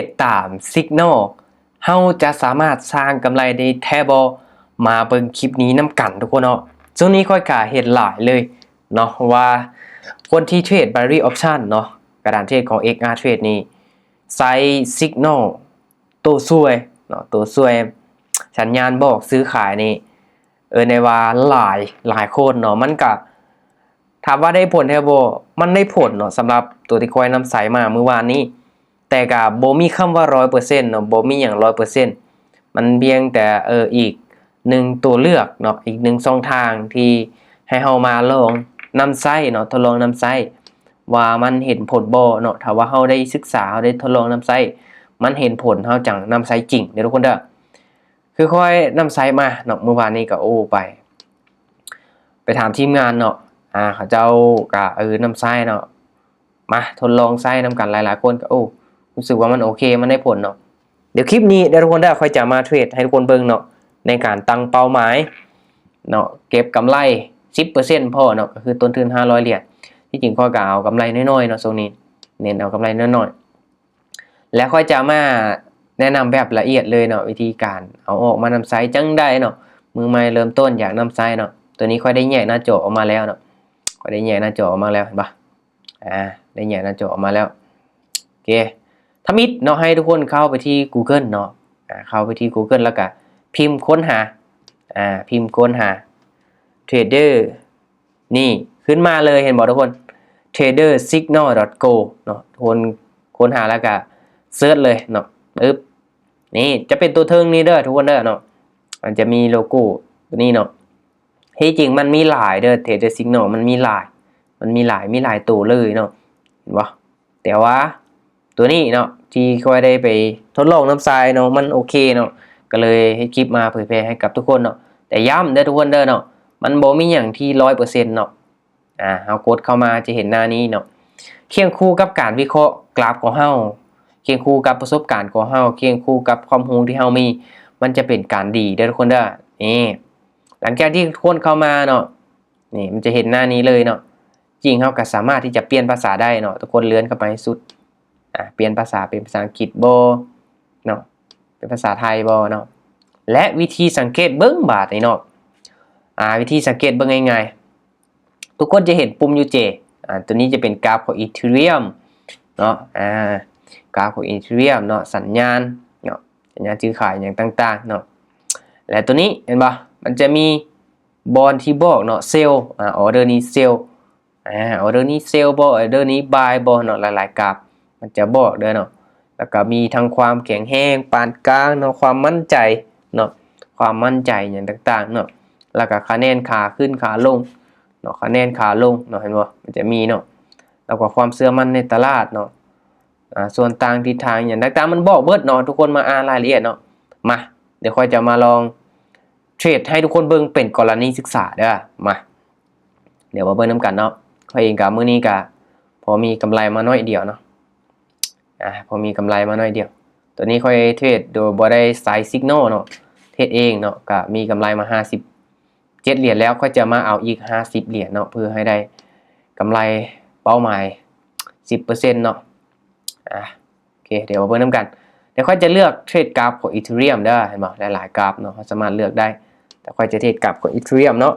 ດຕາມ Signal ເຮົາຈະສາມາດສ້າງກຳໄລໄດ້ແທ້ບໍ່? ມາເບິ່ງຄລິບນີ້ນຳກັນທຸກຄົນເນາະ. ຊ່ວງນີ້ຂ້ອຍກະເຫັນຫຼາຍເລີຍເນາະ ວ່າຄົນທີ່ເທຣດ Binary Option ເນາະ ກະດານເທຣດຂອງ XR Trade ນີ້ ໃຊ້ Signal ໂຕຊ່ວຍເນາະ ໂຕຊ່ວຍສັນຍານບອກຊື້ຂາຍນີ້ ເອີ້ນໄດ້ວ່າຫຼາຍ ຫຼາຍຄົນເນາະ. ມັນກະ ຖາມວ່າໄດ້ຜົນແທ້ບໍ່? ມັນໄດ້ຜົນເນາະ ສຳລັບໂຕທີ່ຂ້ອຍນຳໃຊ້ມາມື້ວານນີ້ ແຕ່ກະບໍ່ມີຄຳວ່າຮ້ອຍເປີເຊັນເນາະ ບໍ່ມີຫຍັງຮ້ອຍເປີເຊັນ ມັນພຽງແຕ່ ເອີ ອີກໜຶ່ງຕົວເລືອກເນາະ ອີກໜຶ່ງຊ່ອງທາງທີ່ໃຫ້ເຮົາມາລອງນຳໃຊ້ເນາະ ທົດລອງນຳໃຊ້ວ່າມັນເຫັນຜົນບໍ່ເນາະ. ຖ້າວ່າເຮົາໄດ້ສຶກສາ ເຮົາໄດ້ທົດລອງນຳໃຊ້ ມັນເຫັນຜົນ ເຮົາຈັ່ງນຳໃຊ້ຈິງເດີທຸກຄົນເດີ. ຄືຂ້ອຍນຳໃຊ້ມາເນາະ ມື້ວານນີ້ກະ ໂອ້ ໄປ ໄປຖາມທີມງານເນາະ ອາ ເຂົາເຈົ້າກະ ເອີ ນຳໃຊ້ເນາະ ມາທົດລອງໃຊ້ນຳກັນຫຼາຍໆຄົນກະ ໂອ້ ຮູ້ສຶກວ່າມັນໂອເຄ ມັນໄດ້ຜົນເນາະ. ດຽວຄລິບນີ້ເດີທຸກຄົນເດີ ຂ້ອຍຈະມາເທຣດໃຫ້ທຸກຄົນເບິ່ງເນາະ ໃນການຕັ້ງເປົ້າໝາຍເນາະ ເກັບກຳໄລສິບເປີເຊັນພໍເນາະ ກະຄືຕົ້ນທຶນຫ້າຮ້ອຍຫຼຽນ. ທີ່ຈິງຂ້ອຍກະເອົາກຳໄລນ້ອຍໆເນາະ ຊ່ວງນີ້ເນັ້ນເອົາກຳໄລນ້ອຍໆ ແລະ ຂ້ອຍຈະມາແນະນຳແບບລະອຽດເລີຍເນາະ ວິທີການເອົາອອກມານຳໃຊ້ຈັ່ງໃດເນາະ ມືໃໝ່ເລີ່ມຕົ້ນຢາກນຳໃຊ້ເນາະ. ໂຕນີ້ຂ້ອຍໄດ້ແຍກໜ້າຈໍອອກມາແລ້ວເນາະ ຂ້ອຍໄດ້ແຍກໜ້າຈໍອອກມາແລ້ວ ເຫັນບໍ່? ອາ ໄດ້ແຍກໜ້າຈໍອອກມາແລ້ວ. ໂອເຄ ທຳອິດເນາະ ໃຫ້ທຸກຄົນເຂົ້າໄປທີ່ Google ເນາະ ອາ ເຂົ້າໄປທີ່ Google ແລ້ວກະພິມຄົ້ນຫາ ອາ ພິມຄົ້ນຫາ Trader ນີ້ຂຶ້ນມາເລີຍ ເຫັນບໍ່ທຸກຄົນ? Trader Signal dot co ເນາະ. ທຸກຄົນຄົ້ນຫາແລ້ວກະເສີດເລີຍເນາະ ປຶບ ນີ້ຈະເປັນຕົວເທິງນີ້ເດີທຸກຄົນເດີເນາະ ມັນຈະມີໂລໂກ້ຕົວນີ້ເນາະ. ທີ່ຈິງມັນມີຫຼາຍເດີ Trader Signal ມັນມີຫຼາຍ ມັນມີຫຼາຍ ມີຫຼາຍໂຕເລີຍເນາະ ເຫັນບໍ່? ແຕ່ວ່າຕົວນີ້ເນາະ ທີ່ຂ້ອຍໄດ້ໄປທົດລອງນຳໃຊ້ເນາະ ມັນໂອເຄເນາະ ກະເລີຍເຮັດຄລິບມາເຜີຍແຜ່ໃຫ້ກັບທຸກຄົນເນາະ. ແຕ່ຢ້ຳເດີທຸກຄົນເດີເນາະ ມັນບໍ່ມີຫຍັງທີ່ຮ້ອຍເປີເຊັນເນາະ. ອາ ເຮົາກົດເຂົ້າມາຈະເຫັນໜ້ານີ້ເນາະ ຄຽງຄູ່ກັບການວິເຄາະກຣາຟຂອງເຮົາ ຄຽງຄູ່ກັບປະສົບການຂອງເຮົາ ຄຽງຄູ່ກັບຄວາມຮູ້ທີ່ເຮົາມີ ມັນຈະເປັນການດີເດີທຸກຄົນເດີ. ນີ້ ຫຼັງຈາກທີ່ທຸກຄົນເຂົ້າມາເນາະ ນີ້ມັນຈະເຫັນໜ້ານີ້ເລີຍເນາະ. ຈິງເຮົາກະສາມາດທີ່ຈະປ່ຽນພາສາໄດ້ເນາະ ທຸກຄົນເລື່ອນເຂົ້າໄປໃຫ້ສຸດ ອາ ປ່ຽນພາສາເປັນພາສາອັງກິດບໍ່ເນາະ ເປັນພາສາໄທບໍ່ເນາະ. ແລະ ວິທີສັງເກດເບິ່ງບາດນີ້ເນາະ ອາ ວິທີສັງເກດເບິ່ງງ່າຍໆ ທຸກຄົນຈະເຫັນປຸ່ມ UJ ອາ ຕົວນີ້ຈະເປັນກຣາຟຂອງ Ethereum ເນາະ ອາ ກຣາຟຂອງ Ethereum ເນາະ ສັນຍານເນາະ ສັນຍານຊື້ຂາຍຫຍັງຕ່າງໆເນາະ. ແລະ ຕົວນີ້ເຫັນບໍ່ ມັນຈະມີບ່ອນທີ່ບອກເນາະ sell ອາ order ນີ້ sell ອາ order ນີ້ sell ບໍ່ order ນີ້ buy ບໍ່ເນາະ ຫຼາຍໆກຣາຟມັນຈະບອກເດີເນາະ. ແລ້ວກະມີທັງຄວາມແຂງແຮງ ປານກາງເນາະ ຄວາມໝັ້ນໃຈເນາະ ຄວາມໝັ້ນໃຈຫຍັງຕ່າງໆເນາະ. ແລ້ວກະຄະແນນຂາຂຶ້ນຂາລົງເນາະ ຄະແນນຂາລົງເນາະ ເຫັນບໍ່ ມັນຈະມີເນາະ. ແລ້ວກະຄວາມເຊື່ອໝັ້ນໃນຕະຫຼາດເນາະ ອາ ສ່ວນຕ່າງ ທິດທາງຫຍັງຕ່າງໆ ມັນບອກເບິດເນາະ. ທຸກຄົນມາອ່ານລາຍລະອຽດເນາະ. ມາ ດຽວຂ້ອຍຈະມາລອງເທຣດໃຫ້ທຸກຄົນເບິ່ງເປັນກໍລະນີສຶກສາເດີ. ມາ ດຽວມາເບິ່ງນຳກັນເນາະ. ຂ້ອຍເອງກະມື້ນີ້ກະພໍມີກຳໄລມາໜ້ອຍດຽວເນາະ ອາ ພໍມີກຳໄລມາໜ້ອຍດຽວ. ໂຕນີ້ຂ້ອຍເທຣດໂດຍບໍ່ໄດ້ໃຊ້ Signal ເນາະ ເທຣດເອງເນາະ ກະມີກຳໄລມາຫ້າສິບເຈັດຫຼຽນແລ້ວ. ຂ້ອຍຈະມາເອົາອີກຫ້າສິບຫຼຽນເນາະ ເພື່ອໃຫ້ໄດ້ກຳໄລເປົ້າໝາຍສິບເປີເຊັນເນາະ. ອາ ໂອເຄ ດຽວມາເບິ່ງນຳກັນ. ດຽວຂ້ອຍຈະເລືອກເທຣດກຣາຟຂອງ Ethereum ເດີ ເຫັນບໍ່ ຫຼາຍໆກຣາຟເນາະ ເຮົາສາມາດເລືອກໄດ້ ແຕ່ຂ້ອຍຈະເທຣດກຣາຟຂອງ Ethereum ເນາະ.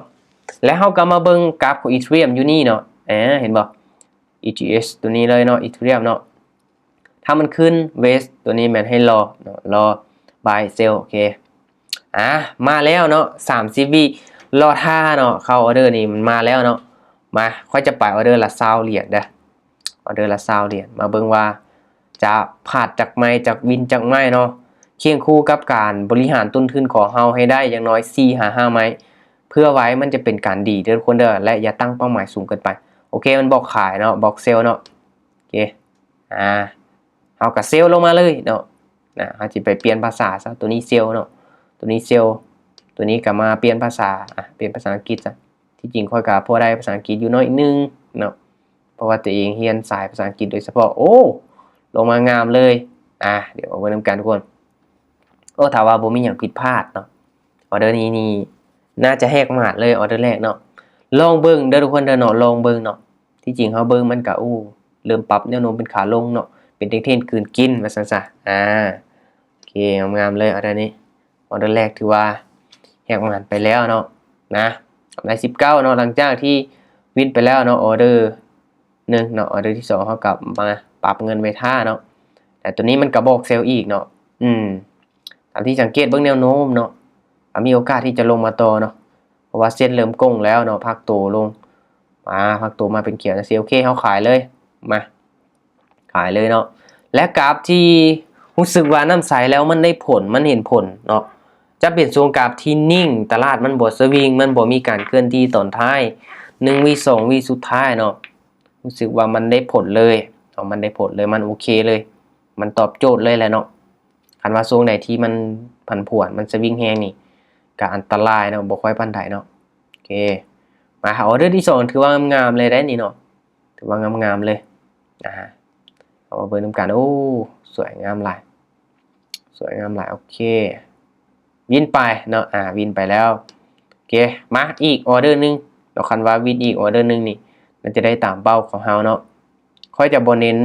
ແລ້ວເຮົາກະມາເບິ່ງກຣາຟຂອງ Ethereum ຢູ່ນີ້ເນາະ ເຫັນບໍ່ ETH ໂຕນີ້ເລີຍເນາະ Ethereum ເນາະ. ຖ້າມັນຂຶ້ນ Wait ໂຕນີ້ແມ່ນໃຫ້ລໍເນາະ ລໍ Buy Sell ໂອເຄ. ອາ ມາແລ້ວເນາະ ສາມສິບວິ ລໍຖ້າເນາະ ເຂົ້າ order ນີ້ມັນມາແລ້ວເນາະ. ມາ ຂ້ອຍຈະໄປ order ລະຊາວຫຼຽນເດີ order ລະຊາວຫຼຽນ. ມາເບິ່ງວ່າຈະພາດຈັກໄມ້ ຈັກວິນຈັກໄມ້ເນາະ ຄຽງຄູ່ກັບການບໍລິຫານຕົ້ນທຶນຂອງເຮົາໃຫ້ໄດ້ຢ່າງນ້ອຍສີ່ຫາຫ້າໄມ້ ເພື່ອໄວ້ມັນຈະເປັນການດີເດີທຸກຄົນເດີ ແລະ ຢ່າຕັ້ງເປົ້າໝາຍສູງເກີນໄປ. ໂອເຄ ມັນບອກຂາຍເນາະ ບອກ sell ເນາະ ໂອເຄ. ອາ ເຮົາກະ sell ລົງມາເລີຍເນາະ ນະ ເຮົາຊິໄປປ່ຽນພາສາຊະ ໂຕນີ້ sell ເນາະ ໂຕນີ້ sell ໂຕນີ້ກະມາປ່ຽນພາສາ ອາ ປ່ຽນພາສາອັງກິດຊະ. ທີ່ຈິງຂ້ອຍກະພໍໄດ້ພາສາອັງກິດຢູ່ໜ້ອຍໜຶ່ງເນາະ ເພາະວ່າຕົວເອງຮຽນສາຍພາສາອັງກິດໂດຍສະເພາະ. ໂອ້ ລົງມາງາມເລີຍ. ອາ ດຽວມາເບິ່ງນຳກັນທຸກຄົນ. ໂອ້ ຖ້າວ່າບໍ່ມີຫຍັງຜິດພາດເນາະ order ນີ້ນີ້ໜ້າຈະແຫກໝາດເລີຍ order ແລກເນາະ. ລອງເບິ່ງເດີທຸກຄົນເດີເນາະ ລອງເບິ່ງເນາະ. ທີ່ຈິງເຮົາເບິ່ງມັນກະ ໂອ້ ເລີ່ມປັບແນວໂນ້ມເປັນຂາລົງເນາະ ປັນເທນໆກືນກິນວ່າຊັ້ນຊະ. ອາ ໂອເຄ ງາມໆເລີຍ ອໍເດີນີ້ ອໍເດີແລກຖືວ່າແຫກໝານໄປແລ້ວເນາະ ນະ ກຳໄລສິບເກົ້າເນາະ ຫຼັງຈາກທີ່ວິນໄປແລ້ວເນາະ ອໍເດີໜຶ່ງເນາະ ອໍເດີທີສອງເຮົາກໍມາປັບເງິນໄວ້ຖ້າເນາະ ແຕ່ຕົວນີ້ມັນກໍບອກເຊວອີກເນາະ. ອືມ ຕາມທີ່ສັງເກດເບິ່ງແນວໂນ້ມເນາະ ກໍມີໂອກາດທີ່ຈະລົງມາຕໍ່ເນາະ ເພາະວ່າເສັ້ນເລີ່ມໂກ່ງແລ້ວເນາະ ພັກໂຕລົງ ອາ ພັກໂຕມາເປັນຂຽວຈັ່ງຊີ້. ໂອເຄ ເຮົາຂາຍເລີຍ ມາ ຂາຍເລີຍເນາະ ແລະກາຟທີ່ຮູ້ສຶກວ່ານ້ຳໃສແລ້ວມັນໄດ້ຜົນ ມັນເຫັນຜົນເນາະ ຈະເປັນຊ່ວງກາຟທີ່ນິ່ງ ຕະຫຼາດມັນບໍ່ສະວິງ ມັນບໍ່ມີການເຄື່ອນທີ່ຕອນທ້າຍ ໜຶ່ງວິ ສອງວິສຸດທ້າຍເນາະ ຮູ້ສຶກວ່າມັນໄດ້ຜົນເລີຍເນາະ ມັນໄດ້ຜົນເລີຍ ມັນໂອເຄເລີຍ ມັນຕອບໂຈດເລີຍແຫຼະເນາະ. ຄັນວ່າຊ່ວງໃດທີ່ມັນຜັນຜວນ ມັນສະວິງແຮງນີ້ ກໍອັນຕະລາຍເນາະ ບໍ່ຄ່ອຍປານໃດເນາະ. ໂອເຄ ມາ ອໍເດີທີສອງ ຖືວ່າງາມໆເລີຍໄດ໋ນີ້ເນາະ ຖືວ່າງາມໆເລີຍ ອາ ເຮົາມາເບິ່ງນຳກັນ. ໂອ້ ສວຍງາມຫຼາຍ ສວຍງາມຫຼາຍ. ໂອເຄ ວິນໄປເນາະ ອາ ວິນໄປແລ້ວ. ໂອເຄ ມາອີກອໍເດີໜຶ່ງເນາະ ຄັນວ່າວິນອີກອໍເດີໜຶ່ງນີ້ ໜ້າຈະໄດ້ຕາມເປົ້າຂອງເຮົາເນາະ. ຂ້ອຍຈະບໍ່ເນັ້ນ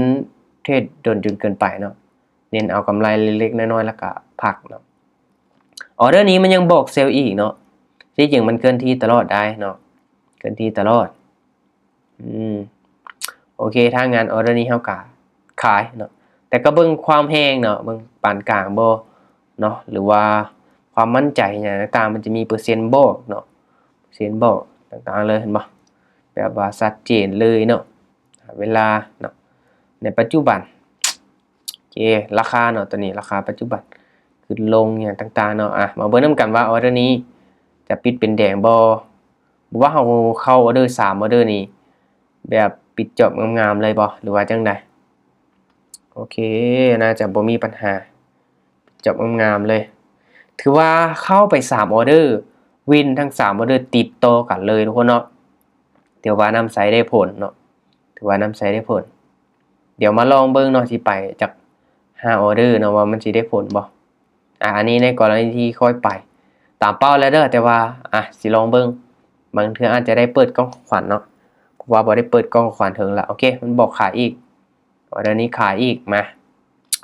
ເທຣດດົນຈົນເກີນໄປເນາະ ເນັ້ນເອົາກຳໄລເລັກໆນ້ອຍໆ ແລ້ວກະພັກເນາະ. ອໍເດີນີ້ມັນຍັງບອກເຊວອີກເນາະ ທີ່ຈິງມັນເຄື່ອນທີ່ຕະຫຼອດໄດ໋ເນາະ ເຄື່ອນທີ່ຕະຫຼອດ. ອືມ ໂອເຄ ຖ້າງານອໍເດີນີ້ເຮົາກະຂາຍເນາະ ແຕ່ກໍເບິ່ງຄວາມແຮງເນາະ ເບິ່ງປານກາງບໍ່ເນາະ ຫຼືວ່າຄວາມໝັ້ນໃຈຫຍັງຕ່າງໆ ມັນຈະມີເປີເຊັນບອກເນາະ ເປີເຊັນບອກຕ່າງໆເລີຍ ເຫັນບໍ່ ແບບວ່າຊັດເຈນເລີຍເນາະ. ເວລາເນາະ ໃນປັດຈຸບັນ ໂອເຄ ລາຄາເນາະ ຕອນນີ້ລາຄາປັດຈຸບັນຂຶ້ນລົງຫຍັງຕ່າງໆເນາະ. ອາ ມາເບິ່ງນຳກັນວ່າອໍເດີນີ້ຈະປິດເປັນແດງບໍ່ ບໍ່ວ່າເຮົາເຂົ້າອໍເດີສາມອໍເດີນີ້ ແບບປິດຈອບງາມໆເລີຍບໍ່ ຫຼືວ່າຈັ່ງໃດ? ໂອເຄ ໜ້າຈະບໍ່ມີບັນຫາ ປິດຈອບງາມໆເລີຍ. ຖືວ່າເຂົ້າໄປສາມອໍເດີ ວິນທັງສາມອໍເດີຕິດຕໍ່ກັນເລີຍທຸກຄົນເນາະ. ຖືວ່ານ້ຳໃສໄດ້ຜົນເນາະ ຖືວ່ານ້ຳໃສໄດ້ຜົນ. ດຽວມາລອງເບິ່ງເນາະ ຊິໄປຈັກຫ້າອໍເດີເນາະ ວ່າມັນຊິໄດ້ຜົນບໍ່. ອາ ອັນນີ້ໃນກໍລະນີທີ່ຂ້ອຍໄປຕາມເປົ້າແລ້ວເດີ ແຕ່ວ່າ ອາ ຊິລອງເບິ່ງ ບາງເທື່ອອາດຈະໄດ້ເປີດກ່ອງຂອງຂວັນເນາະ ເພາະວ່າບໍ່ໄດ້ເປີດກ່ອງຂອງຂວັນເຖິງລະ. ໂອເຄ ມັນບອກຂາຍອີກ ອໍເດີນີ້ຂາຍອີກ ມາ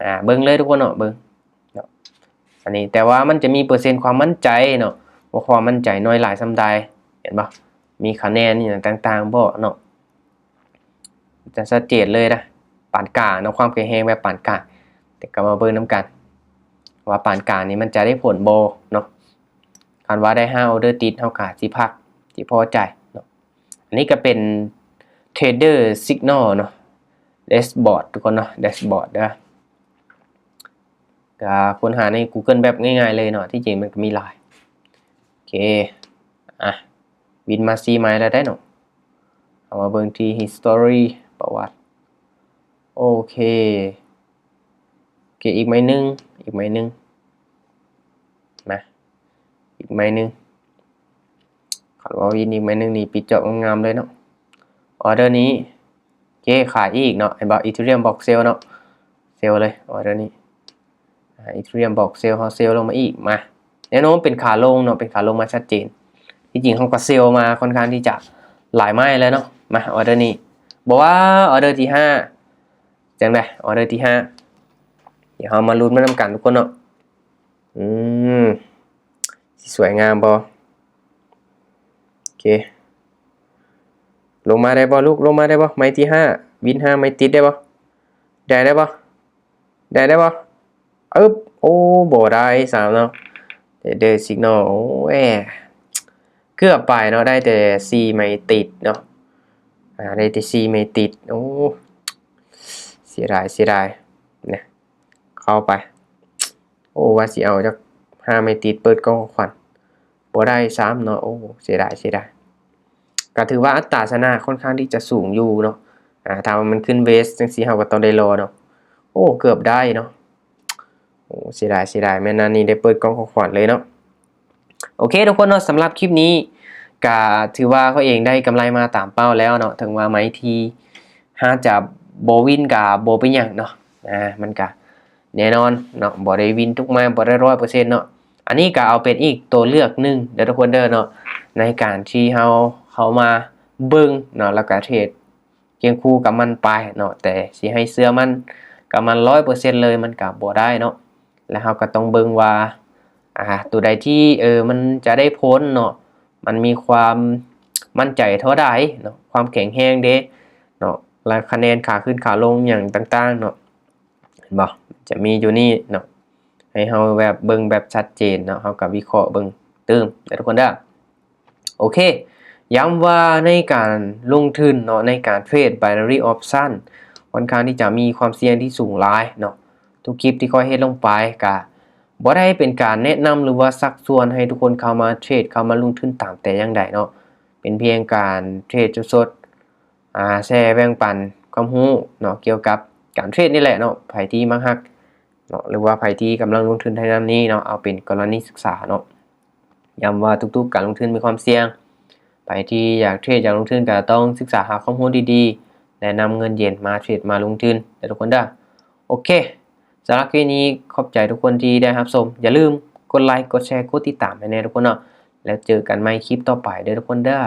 ອາ ເບິ່ງເລີຍທຸກຄົນເນາະ ເບິ່ງເນາະ ອັນນີ້ ແຕ່ວ່າມັນຈະມີເປີເຊັນຄວາມໝັ້ນໃຈເນາະ ວ່າຄວາມໝັ້ນໃຈໜ້ອຍຫຼາຍສ່ຳໃດ ເຫັນບໍ່ ມີຄະແນນຫຍັງຕ່າງໆບໍ່ເນາະ. ຈະຊັດເຈນເລີຍນະ ປານກາງເນາະ ຄວາມແຂງແຮງແບບປານກາງ. ແຕ່ກໍມາເບິ່ງນຳກັນວ່າປານກາງນີ້ມັນຈະໄດ້ຜົນບໍ່ເນາະ. ຄັນວ່າໄດ້ຫ້າອໍເດີຕິດ ເຮົາກໍຊິພັກ ຊິພໍໃຈເນາະ. ອັນນີ້ກໍເປັນ Trader Signal ເນາະ Dashboard ທຸກຄົນເນາະ Dashboard ເດີ. ກະຄົ້ນຫາໃນ Google ແບບງ່າຍໆເລີຍເນາະ ທີ່ຈິງມັນກໍມີຫຼາຍ. ໂອເຄ ອະ ວິນມາສີ່ໄມ້ແລ້ວໄດ໋ເນາະ. ເຮົາມາເບິ່ງທີ່ History ປະຫວັດ. ໂອເຄ ໂອເຄ ອີກໄມ້ໜຶ່ງ ອີກໄມ້ໜຶ່ງ ມາ ອີກໄມ້ໜຶ່ງ. ຄັນວ່າວິນອີກໄມ້ໜຶ່ງນີ້ ປິດຈອບງາມໆເລີຍເນາະ. ອໍເດີນີ້ ເຄ ຂາຍອີກເນາະ ເຫັນບໍ່ Ethereum ບອກເຊວເນາະ ເຊວເລີຍ ອໍເດີນີ້ ອາ Ethereum ບອກເຊວ ເຮົາເຊວລົງມາອີກ ມາ ແນວໂນ້ມເປັນຂາລົງເນາະ ເປັນຂາລົງມາຊັດເຈນ. ທີ່ຈິງເຮົາກໍເຊວມາຄ່ອນຂ້າງທີ່ຈະຫຼາຍໄມ້ແລ້ວເນາະ. ມາ ອໍເດີນີ້ ບໍ່ວ່າ ອໍເດີທີຫ້າ ຈັ່ງໃດ ອໍເດີທີຫ້າ ດຽວເຮົາມາລຸ້ນມານຳກັນທຸກຄົນເນາະ. ອືມ ຊິສວຍງາມບໍ່? ໂອເຄ ລົງມາໄດ້ບໍ່ລູກ? ລົງມາໄດ້ບໍ່? ໄມ້ທີຫ້າ ວິນຫ້າໄມ້ຕິດໄດ້ບໍ່? ໄດ້ ໄດ້ບໍ່? ໄດ້ ໄດ້ບໍ່? ອຶບ ໂອ້ ບໍ່ໄດ້ຊ້ຳເນາະ Trader Signal. ໂອ້ຍ ເກືອບໄປເນາະ ໄດ້ແຕ່ສີ່ໄມ້ຕິດເນາະ ອາ ໄດ້ແຕ່ສີ່ໄມ້ຕິດ. ໂອ້ ເສຍດາຍ ເສຍດາຍ ນະ ເຂົ້າໄປ. ໂອ້ ວ່າຊິເອົາຈັກຫ້າໄມ້ຕິດເປີດກ່ອງຂອງຂວັນ ບໍ່ໄດ້ຊ້ຳເນາະ. ໂອ້ ເສຍດາຍ ເສຍດາຍ. ກໍຖືວ່າອັດຕາຊະນະຄ່ອນຂ້າງທີ່ຈະສູງຢູ່ເນາະ. ອາ ຖ້າວ່າມັນຂຶ້ນເວສຈັ່ງຊີ້ ເຮົາກໍຕ້ອງໄດ້ລໍເນາະ. ໂອ້ ເກືອບໄດ້ເນາະ. ໂອ້ ເສຍດາຍ ເສຍດາຍ. ແມ່ນອັນນີ້ໄດ້ເປີດກ່ອງຂອງຂວັນເລີຍເນາະ. ໂອເຄທຸກຄົນເນາະ ສຳລັບຄລິບນີ້ກະຖືວ່າຂ້ອຍເອງໄດ້ກຳໄລມາຕາມເປົ້າແລ້ວເນາະ. ເຖິງວ່າໄມ້ທີຫ້າຈະບໍ່ວິນກະບໍ່ເປັນຫຍັງເນາະ. ອາ ມັນກະແນ່ນອນເນາະ ບໍ່ໄດ້ວິນທຸກໄມ້ ບໍ່ໄດ້ຮ້ອຍເປີເຊັນເນາະ. ອັນນີ້ກະເອົາເປັນອີກຕົວເລືອກໜຶ່ງເດີທຸກຄົນເດີເນາະ ໃນການທີ່ເຮົາເຂົ້າມາເບິ່ງເນາະ ແລ້ວກະເທຣດ ຄຽງຄູ່ກັບມັນໄປເນາະ ແຕ່ຊິໃຫ້ເຊື່ອໝັ້ນ ກະໝັ້ນຮ້ອຍເປີເຊັນເລີຍ ມັນກະບໍ່ໄດ້ເນາະ. ແລະເຮົາກະຕ້ອງເບິ່ງວ່າ ອ່າ ໂຕໃດທີ່ ເອີ ມັນຈະໄດ້ຜົນເນາະ ມັນມີຄວາມໝັ້ນໃຈເທົ່າໃດເນາະ ຄວາມແຂງແຮງເດ້ເນາະ ແລະຄະແນນຂາຂຶ້ນຂາລົງຫຍັງຕ່າງໆເນາະ ເຫັນບໍ່ ຈະມີຢູ່ນີ້ເນາະ ໃຫ້ເຮົາແບບເບິ່ງແບບຊັດເຈນເນາະ ເຮົາກະວິເຄາະເບິ່ງຕື່ມເດີທຸກຄົນເດີ. ໂອເຄ ຢ້ຳວ່າໃນການລົງທຶນເນາະ ໃນການເທຣດ binary option ຄ່ອນຂ້າງທີ່ຈະມີຄວາມສ່ຽງທີ່ສູງຫຼາຍເນາະ. ທຸກຄລິບທີ່ຂ້ອຍເຮັດລົງໄປກະບໍ່ໄດ້ເປັນການແນະນຳ ຫຼືວ່າຊັກຊວນໃຫ້ທຸກຄົນເຂົ້າມາເທຣດ ເຂົ້າມາລົງທຶນຕາມແຕ່ຢ່າງໃດເນາະ. ເປັນພຽງການເທຣດສົດໆ ອາ ແຊແບ່ງປັນຄວາມຮູ້ເນາະ ກ່ຽວກັບການເທຣດນີ້ແຫຼະເນາະ. ໃຜທີ່ມັກຮັກເນາະ ຫຼືວ່າໃຜທີ່ກຳລັງລົງທຶນໃນນຳນີ້ເນາະ ເອົາເປັນກໍລະນີສຶກສາເນາະ. ຢ້ຳວ່າທຸກໆການລົງທຶນມີຄວາມສ່ຽງ. ໃຜທີ່ຢາກເທຣດ ຢາກລົງທຶນ ກະຕ້ອງສຶກສາຫາຄວາມຮູ້ດີໆ ແລະນຳເງິນເຢັນມາເທຣດ ມາລົງທຶນເດີທຸກຄົນເດີ. ໂອເຄ ສຳລັບຄລິບນີ້ ຂອບໃຈທຸກຄົນທີ່ໄດ້ຮັບຊົມ. ຢ່າລືມກົດໄລ ກົດແຊ ກົດຕິດຕາມໃຫ້ແນ່ທຸກຄົນເນາະ. ແລ້ວເຈີກັນໃໝ່ຄລິບຕໍ່ໄປເດີທຸກຄົນເດີ.